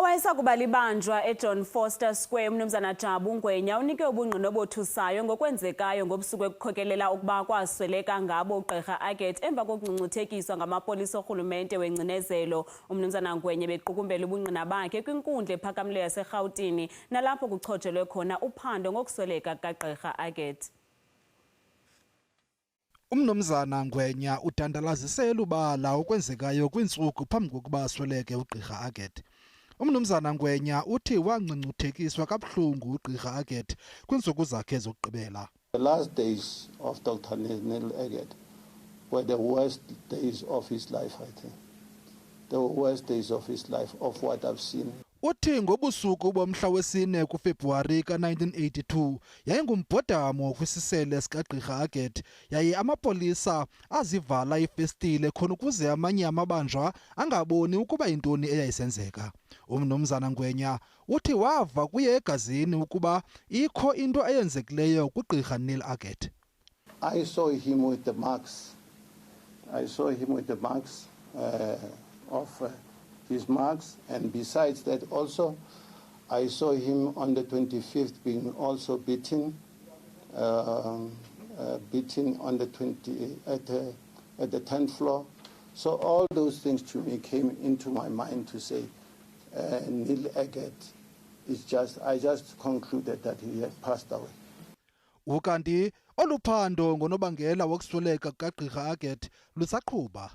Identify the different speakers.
Speaker 1: Owayesakuba libanjwa eJohn Vorster Square, umnumzana Jabu Ngwenya, unike ubungqina obothusayo ngokwenzekayo ngobusuku ekukhokelela ukuba kwasweleka ngabo ugqirha Aggett emva kokungcungcuthekiswa ngamapolisa orhulumente wengcinezelo. Umnumzana Ngwenya bequkumbela ubungqina bakhe kwinkundla ephakamileyo yaseRhawutini nalapho kuchotshelwe khona uphando ngokusweleka kukagqirha Aggett.
Speaker 2: Umnumzana Ngwenya udandalazise elubala okwenzekayo kwiintsuku phambi kokuba asweleke ugqirha Aggett. Umnumzana Ngwenya uthi wangcungcuthekiswa kabuhlungu ugqirha Aggett kwiintsuku zakhe zokugqibela.
Speaker 3: The last days of Dr. Neil Aggett were the worst days of his life, I think. The worst days of his life, of what I've seen.
Speaker 2: Uthi ngobusuku bomhla wesine kuFebruwari ka-1982 yayingumbhodamo kwisisele sikagqirha Aggett, yaye amapolisa azivala iifestile khona ukuze amanye amabanjwa angaboni ukuba yintoni eyayisenzeka. Umnumzana Ngwenya uthi wava kuye egazini ukuba ikho into eyenzekileyo kugqirha Neil Aggett.
Speaker 3: I saw him with the marks. I saw him with the marks of his marks, and besides that also, I saw him on the 25th being also beaten, beaten on the 20 at the 10th floor. So all those things to me came into my mind to say, Neil Aggett is just, I just concluded that he had passed away.
Speaker 2: Ukanti olu phando ngonobangela wokusweleka kukagqirha Aggett lusaqhuba.